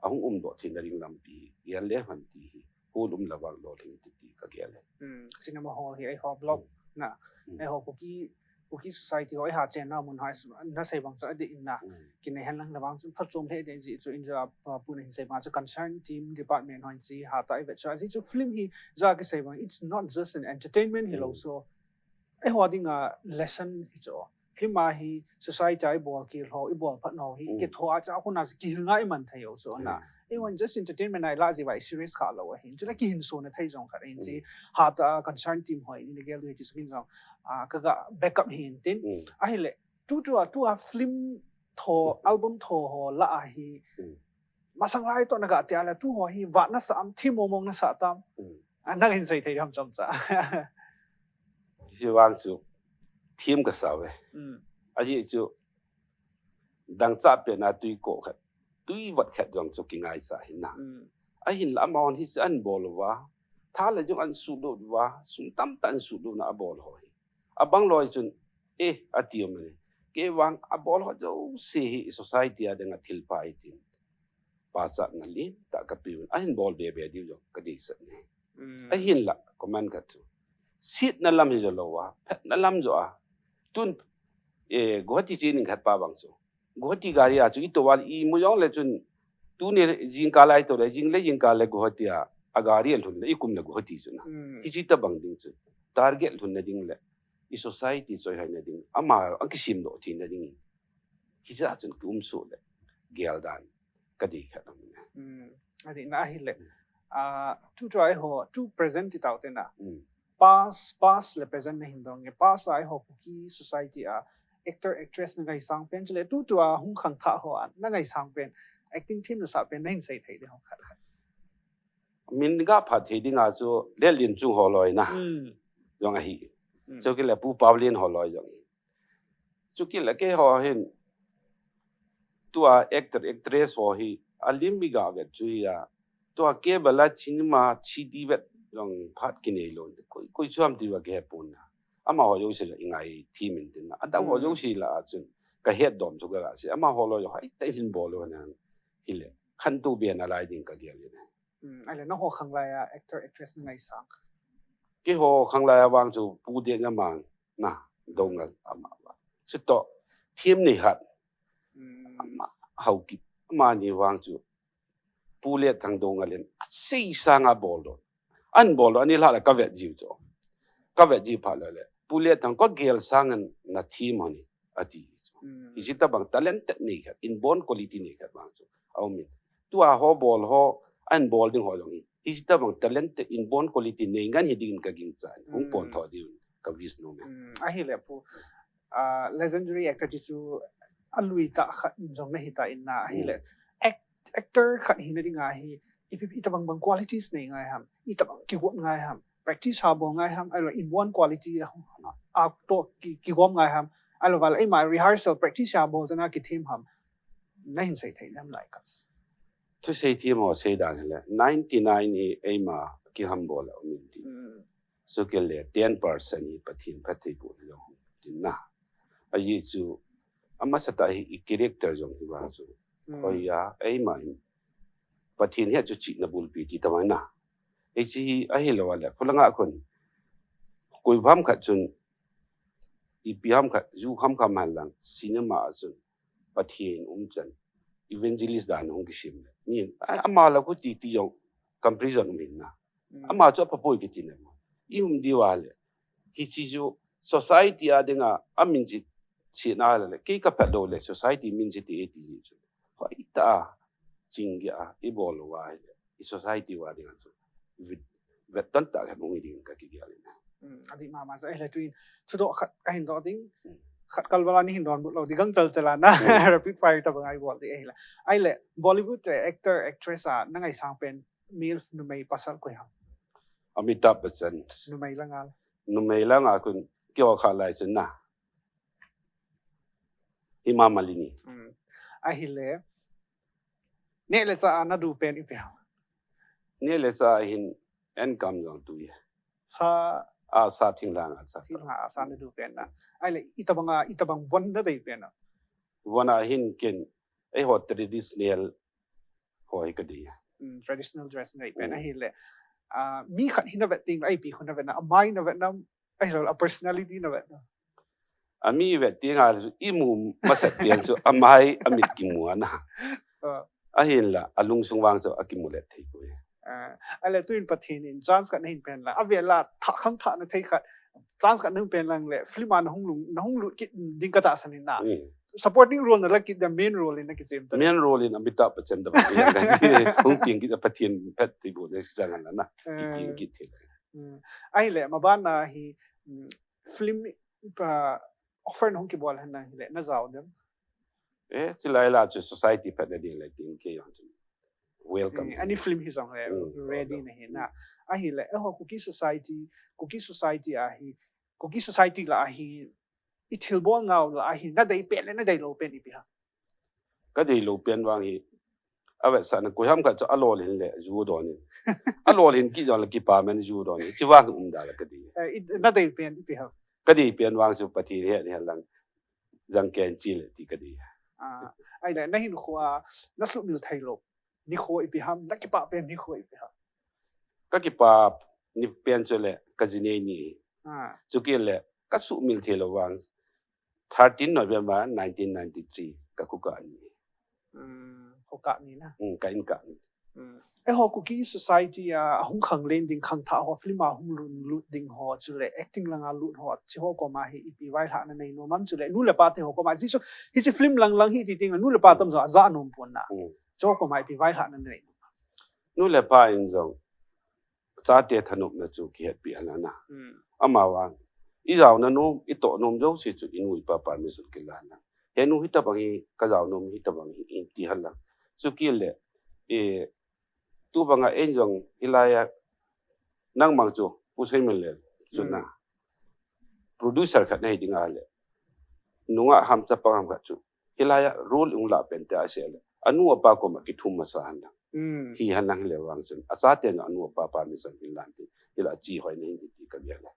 ahung umdoh theina ding lampi hi gel le hen ti hi, hall um le vang lolhing ti ti kagel e. Cinema hall hi eiho block na, eiho Kuki Kuki society ho eiha chenna mun ho, nasei bang chu adih in na, kinei henlang le vang chu phatchom lheh ding jeh chu, in jeh a pu na hin sei bang chu concern team department ho in chi hatah ivet chu, ajeh chu film hi jeh a kisei bang, it's not just an entertainment hilou, so eiho dinga lesson hi chu. Film a hi society a ibol kil ho, ibol phat ho hi kitho a, chua khun a chu kihil ngai iman thei u chu na. Eiho in just entertainment a ilah jeh uva i serious kha lou ahin, chule kihinsona thei jong khat ahin chi, hatah a concern team ho in ina gel u hi ti chu kin jong kaga backup hi in tin. Ahile tutua tua film tho, album tho ho lah a hi masang lai toh naga tia le tu ho hi vat nasah am, them mong mong nasah tam? Nangin sei thei ham chomcha. Hiche vang chu them kasa uve. Ajeh chu dangchah pen a tui koh khat, tui vat khat jong chu kingaisah ahi na. Ahinla amahon hiche ahin bol uva, tha le jong ahin suhlut uva, sum tamtah ahin suhlut na abol ho hi, abang loi chun, eh, ati um e. Kei vang abol ho jouse hi society a dinga thilpha ahi tin pachatna lentah kapeuvin, ahin bol be be diu jong kadeisah e. Ahinla comment khat chu, setna lam hi joulou a, phatna lam joh a, tun Guwahati chening khat pa bang chu, Guwahati gari a chu itou a imu jongle chun, tuni jingkah lai tou le, jing le jingkah le Guwahati a, agari alhun le ikum le Guwahati chu na. Hiche tobang ding chu target lhunna ding le i society choihoina ding, ama akisemdoh theina ding, hiche a chun kium soh le geldan kadei khat aum e. Adihna ahile, tutua eiho tu present ti tau te na, past, past le present nahin dong e, past a eiho Kuki society a actor actress nangaisang pen chule tutua hung khangthah ho a nangaisang pen, acting them nasah pen nahin sei thei ding ho khat khat? Min ga phat thei dinga chu Letlinchung Holoi na jong ahi, chukit le Pu Paolian Holoi jong ahi. Chukit le keiho hin tua actor actress ho hi alim iga vet chu hi a, tua cable a cinema CD vet jong phat kinei lou, koi, koi chu ham tiuva kihepon na. Amaho jouse jong ingai them in tin na, adang ho jouse lah a chun kahetdom chu kaga sei, amaho loi jong hoitah in bol u na, hile khantou be nalai ding kagel e. Ahile nangho khanglai a actor actress nangaisang? Keiho khanglai a vang chu Pu Dengmang na, Doungel ama vang. Chutoh them nei khat, ama Haokip, amani vang chu Pu Letthang Doungel in asei sanga bol lou, ahin bol lou, ani lah le kavet jiu chu, kavet jiu phat le le Pu Letthang kagel sangin nathem hon e ati chu. Hiche tobang talented nei khat, inborn quality nei khat vang chu aumin, tua ho bol ho, ahin bol ding ho jong hi hiche tobang talented inborn quality nei ngen hiding in kagingchan, hung pontho diu in ka wish nom e. Ahile Pu, legendary actor ti chu alui tah khat jong nahi tan na, ahile actor khat hina dinga hi ipi ipi, itobang bang qualities nei ngai ham, itobang kigop ngai ham, practice ha bol ngai ham, ahilou inborn quality a toh kigom ngai ham, ahilou vale eima rehearsal practice ha bol chana kithem ham, nahin sei thei dem lai khat? Thusei them ho seidan hile ninety nine hi eima kihambol a um in tin, chukit le ten percent hi Pathen phattheibohna jong tin na. Ajeh chu amasatah hi i character jong hi vang chu, hoiya eima hin Pathen hi chu chihna bulpi ti tobang na. Hiche hi ahilou le khulanga khun koiham khat chun, ipi ham khat, ju kham kham henlang cinema a chun Pathen umchan evangelist dan hung kisem le, mi ama la khuti ti jong comparison um in na. Ama chu aphapoi kiti na mo, ihum diu vale. Hiche chu society a dinga amin che, chena le, kei kaphat lou le society min che ti e ti chu, hoitah a chingeh a ibol uva ahile i society uva dinga chu vet, vet dontah khat um hi ding in kakigel in. Adih mama, ahile tuin thudoh khat kahin doh ding, khat kalval a nahin donbut lou ding, gangchal chal a na, rapid fire tobang a ibol ding ahile. Ahile Bollywood actor actress a nangaisang pen male, numei, pasal koi ham? Amitabh Bachchan. Numei langa. Numei langa kon kiho kha lai chun na, Hema Malini. Ahile, neh le chah a nadu pen ipi ham? Neh le chah a hin enkam jong tui. Sa A sa thinglhang a sa. Thinglhang a sa nadu pen na. Ahile, itabang a, itabang von nadei pen a? Von a hin ken, eiho traditional ho hi kadei. Traditional dress nadei pen ahile, mi khat hi navet teng, ipi khu navet na, amai navet na, ahilou a personality navet na? Ami vet teng a chu imu masat pen chu amai amit kimu ana. Ahinla alungsung vang chu akimu let thei poi. Ahile tuin Pathen in chance khat nahin pen la, avel a thah khangthah na thei khat, chance khat nahin pen lang le film a nahung lung, nahung lut kit ding katahsan in na. Supporting role nala kit dia, main role in nakichem ta? Main role in Amitabh Bachchan da hung peng kit, Pathen phat thei bou le chang ana na. Kipeng kit thei. Ahile maban a hi film offer nahung kibol henlang hile najao dem? Eh, chulai la chu society phatna ding le tin kei jong chu welcome. Any film hi jong le ready nahi na. Ahile eiho Kuki society, Kuki society a hi, Kuki society la a hi, ithilbol nau la a hi nadei pen le nadei lou pen ipi ham? Kadei lou pen vang hi, avetsahna koiham khat chu alolhin le ju don in, alolhin kit jong le kipa men ju don in, hichi vang umda le kadei. Nadei pen ipi ham? Kadei pen vang chu Pathen hetna hen lang jangkei in che le ti kadei. Ahile nahinkho a nasuhmil theilou nikho ipi ham, nakipah pen nikho ipi ham? Kakipah ni pen chu le kajinei ni. Chukit le kasuhmil theilou vang thirteen November nineteen ninety-three kakho kah ni. Kho kah ni na. Ka in kah ni. Eiho Kuki society a ahung khanglen ding, khangthah ho, film a hung lhun lut ding ho, chule acting langa lut ho, hiche ho koma hi ipi vaihomna nei nom am, chule nu le pa te ho koma, hiche, hiche film lang lang hi ti teng le nu le pa tam jong ajah nom pon na. Hiche ho koma ipi vaihomna nei nom am? Nu le pa in jong chate thanopna chu kihetpi ana na. Amavang ijaona nom, itoh nom jouse chu inu ipa permission kilah na. Henu hitabang hi kajao nom, hitabang hi ti hen lang. Chukit le, tubanga in jong hilai a nangma chu Pu Seiminlal chu na, producer khat nahi ding a le, nungah ham chapang ham khat chu hilai a role hung lah pen tia asei le, anu apa koma kithum masa hen lang. Hi hen lang hile vang chun achaten anu apa permission hin lan tin, hila ache hoi nahin ti kagel le.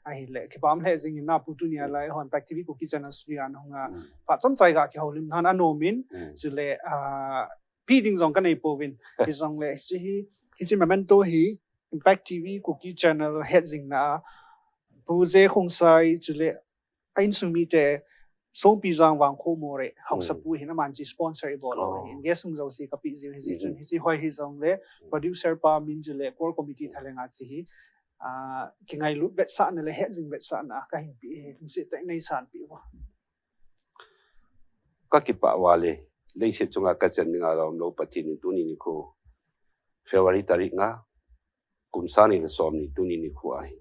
Ahile kipa um lheh jeng in na Pu, tunia la eihon Impact T V Kuki Channel studio a nahung a phat chomcha iga kihoulim nahin anom in, chule ipi ding jong kanei pouvin, hijongle hiche hi, hiche memento hi Impact T V Kuki Channel hetjingna a Pu J Khongsai chule a insung mite Songpijang, Vangkho, Moreh, Haosapu hin aman hiche sponsor ibol u ahin, guest hung jouse kapeh jiu ahi, hiche chun hiche hoi hijongle producer pa min chule core committee thalheng a hiche hi kingailut vetsahna le hetjing vetsahna kahin peh ahi, lungset tah in neisanpeh uvo. Kakipah val e, leiset chunga kachan dinga aumlou Pathen in tuni nikho February tarik nga, kum sang ni le somni, tuni nikho ahi,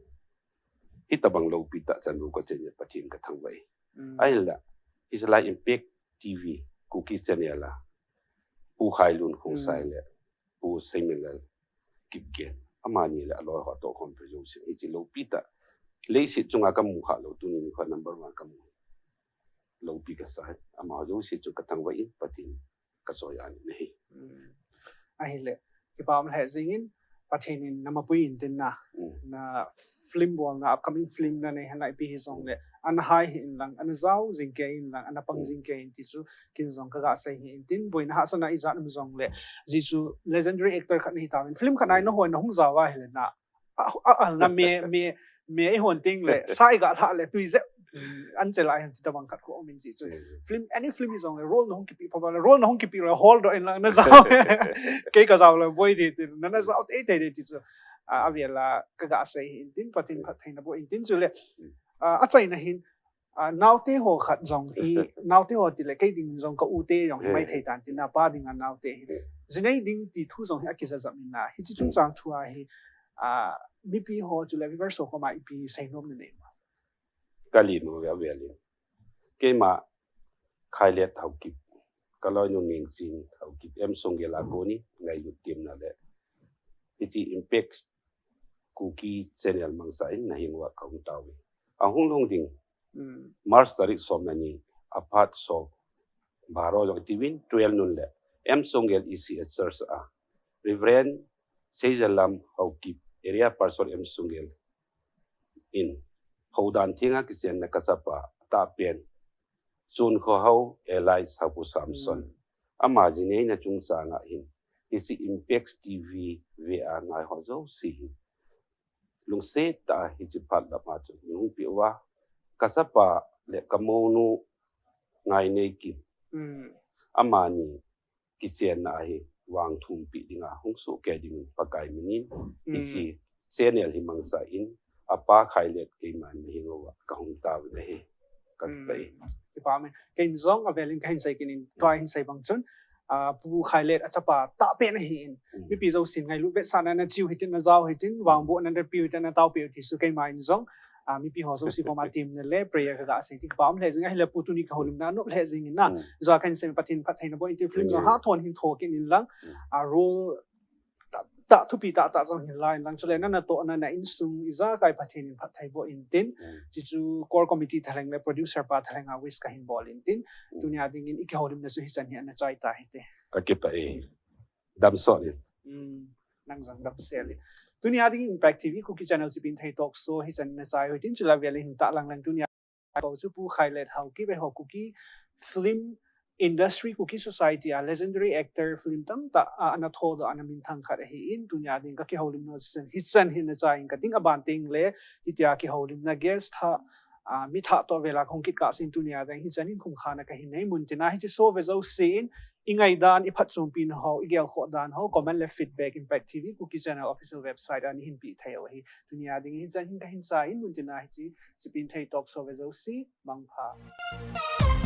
hitabang loupi tah chanlou kachan e, Pathen kathangvah e. Ahinla hiche lai Impact T V Kuki Channel a Pu Khailun Khongsai le Pu Seiminlal Kipgen, amani le aloi ho toh khom pe jouse, hiche loupi tah, leiset chunga kamu khalou, tuni nikho number one kamu, loupi kasa e. Amaho jouse chu kathangvah in Pathen kasoi ahi. Ahile kipa um lheh jeng in, Pathen in namapui intin na, na film bolna, upcoming film nanei henlang ipi hijongle, ana hai hih inlang, ana jao jing kei inlang, ana pang jing kei in ti chu ken jong kaga sei hih intin, boina hahsatna ijat um jongle, ji chu legendary actor khat nahitauvin, film khat a nahoi nahung jao ahile na, a, a, a, na me, me, me ihon tengle, sa iga lhah le tui jep, anchel a hin ti tabang khat khu um in ji chu. Film, any film hijongle, role nahung kipeh pha le, role nahung kipeh le, holdoh inlang na jao. Kei kajao le boi ding tin, na, na jao teitei ding ti chu. Avel a kaga sei hih intin, Pathen phattheina boh intin chule, achaina hin, naote ho khat jong hi, naote ho tile kei ding jong ka u te jong hi maithei tan tin, napa dinga naote hi, jinei ding ti thu jong hi akija jam in na, hiche chungchang thu a hi mipi ho chule viewers ho koma ipi seinom nanei em? Kalen uve avel in, keima Khailet Haokip, kaloinu Nengching Haokip, M Songgel a koni ngailut temna le hiche Impact Kuki channel mangcha in naheng uva kahung tao e. Ahung lhung ding, hmm, March tarik som le ni, aphat som baro jong itiuvin, twelve noon le M Sunggel E C A Church a Reverend Seijalam Haokip, Area Pastor M Sunggel in houdan thenga kichenna kachapa tahpen Chunkhohao alias Haopu Samson, hmm, ama jineina chungchang a hin, hiche Impact T V ve a ngai ho jouse hin lungset tah a hiche phat lam a chu nei hung peh uva, kachapa le kamounu Ngaineikim, hmm, amani kichenna a hi vangthum peh dinga hung sohkei dingin Pakai minin, hmm, hiche channel hi mangcha in, apa Khailet keiman naheng uva kahung tao in ahi. Ka, hmm, kipah e. Kipah e. Kei jong avel in kahin sei kit in, hmm, tua hin sei bang chun, ah, Pu Khailet achapa tahpen ahin, hmm, mipi jousen ngailut vetsahna nachiu hitin, najao hitin, hmm, vangbohna napiu hitin, nataopeh u ti chu keiman jong, ah, mipi ho jouse koma temna le prayer kaga sei ti kipah lheh jing, ahile Pu tuni kihoulimna anop lheh jing in na. Hmm. Jua kahin sei Pathen phattheina boh in tin, film jong, hmm, hahthon hin tho kit in lang, hmm, ah, role tah, tah thupi tah tah jong hin la in lang, chule na natohna na insung ijakai Pathen in phatthei boh in tin, hmm, chuchu core committee thalheng le producer pa thalheng a wish kahin bol in tin, hmm, tunia dingin ikihoulimna chu hichan hi ana chai tahite. Ka kipah e. Damsot in. Hmm, nang jong damsel in. Tunia dingin Impact T V Kuki Channel Chipinthei Talk Show hichan ana chai u hitin, chule avel in hin tah lang lang tunia ko chu Pu Khailet Haokip eiho Kuki film industry, Kuki society a legendary actor, film tamtah a ana thodoh, ana minthang khat ahin, tunia ding kakihoulimna chu hichan, hichan hin ana chai in kating, aban teng le hitia kihoulimna guest thah, ah, mi thah toh vela kahung kit kah sen tunia ding hichan hin khumkhana kahin nei, muntina hiche show ve jousen ingaidan, iphatchompi na ho, igelkhoh dan ho, comment le feedback Impact T V Kuki Channel official website a neihin peh thei u ahi. Tunia ding hichan hin kahin chai in, muntina hiche Chipinthei Talk Show ve jouse mangpha.